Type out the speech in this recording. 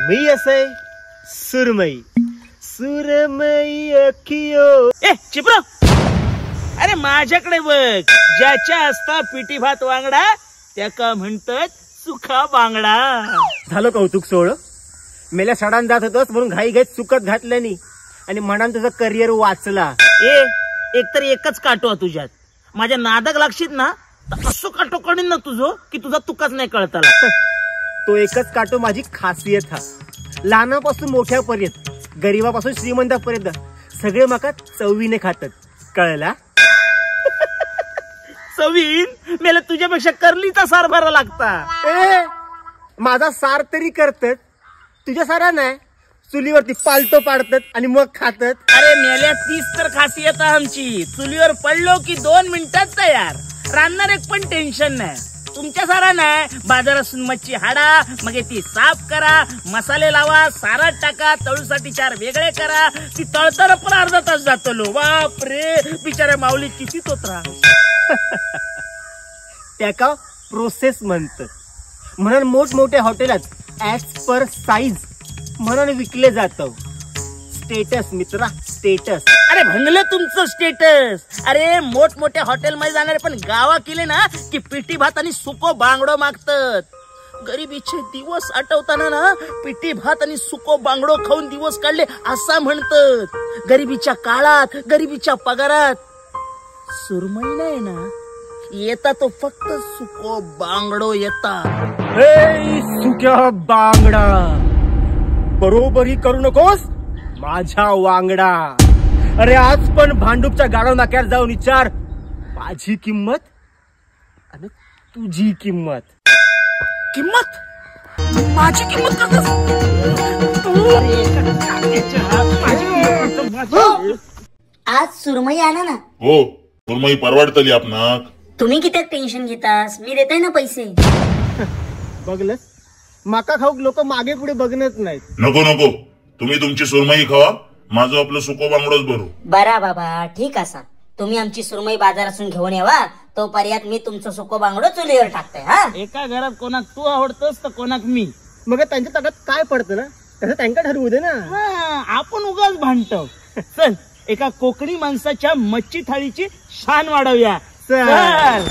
मी असय सुरमई. सुरमई अखियो. ए चिपरो, अरे माझ्याकडे बघ, ज्याच्या असता पिटी भात वांगडा त्याका म्हणतात सुखा बांगडा. झालं कौतुक सोळ. मेल्या सडान जात होतोस म्हणून घाई घाईत सुकत घातल्यानी आणि म्हणान तुझं करिअर वाचला. ए एकतर एकच काटो तुझ्यात, माझ्या नादक लागशीत ना तर असं काटो काढीन ना तुझो की तुझा तुकाच नाही कळताला. तो एकच काटो माझी खासियत हा. लहानापासून मोठ्यापर्यंत, गरीबापासून श्रीमंतापर्यंत सगळे माका चवीने खातात. कळला? चवीन मेला तुझ्यापेक्षा करलीचा सार भरा लागता. ए माझा सार तरी करतात, तुझ्या सारा नाही. चुलीवरती पालतो पाडतात आणि मग खातात. अरे मेल्या तीच तर खासियत आमची. चुलीवर पडलो की 2 मिनिटात तयार. रांधणार एक पण टेन्शन नाही. तुमच्या सारा नाही, बाजारातून मच्छी हाडा, मग ती साफ करा, मसाले लावा, सारात टाका, तळूसाठी 4 वेगळे करा, ती तळताना पण अर्धा तास जातो. बाप रे, बिचाऱ्या माऊली किती तो त्रास. त्याका प्रोसेस म्हणतात. म्हणून मोठमोठ्या हॉटेलात ऍज पर साईज म्हणून विकले जात. स्टेटस मित्रा, स्टेटस. अरे भंगलं तुमचं स्टेटस. अरे मोठमोठ्या हॉटेलमध्ये जाणारे पण गावा केले ना की पिठी भात आणि सुको बांगडो मागतात. गरिबीचे दिवस आठवताना ना पिठी भात आणि सुको बांगडो खाऊन दिवस काढले असा म्हणतात. गरिबीच्या काळात, गरिबीच्या पगारात सुरमई नाही ना येता, तो फक्त सुको बांगडो येता. सुक्या बांगडा बरोबरी करू नकोस माझ्या वांगडा. अरे आज पण भांडूपच्या गाडव नाक्यावर जाऊन विचार माझी किंमत आणि तुझी किंमत. किंमत? माझी किंमत करतोस? आज सुरमई आणा ना. हो सुरमई परवडतली आपणाक. तुम्ही किती टेन्शन घेतास, मी देताय ना पैसे. बघलस, माका खाऊक लोक मागे पुढे बघणच नाहीत. नको नको, तुम्ही तुमची सुरमई खावा, माझं आपलं सुको बांगडोच भरू. बरा बाबा, ठीक असा. तुम्ही आमची सुरमई बाजारातून घेऊन यावा, तो पर्यात मी तुमचं सुको बांगडो चुलीवर टाकतोय. हा, एका घरात कोणाक तू आवडतोस तर कोणाक मी. मग त्यांच्या ताटात काय पडतं ना तसं त्यांना ठरवू दे ना. आपण उगाच भांडतो. चल एका कोकणी माणसाच्या मच्छी थाळीची शान वाढवूया. चल.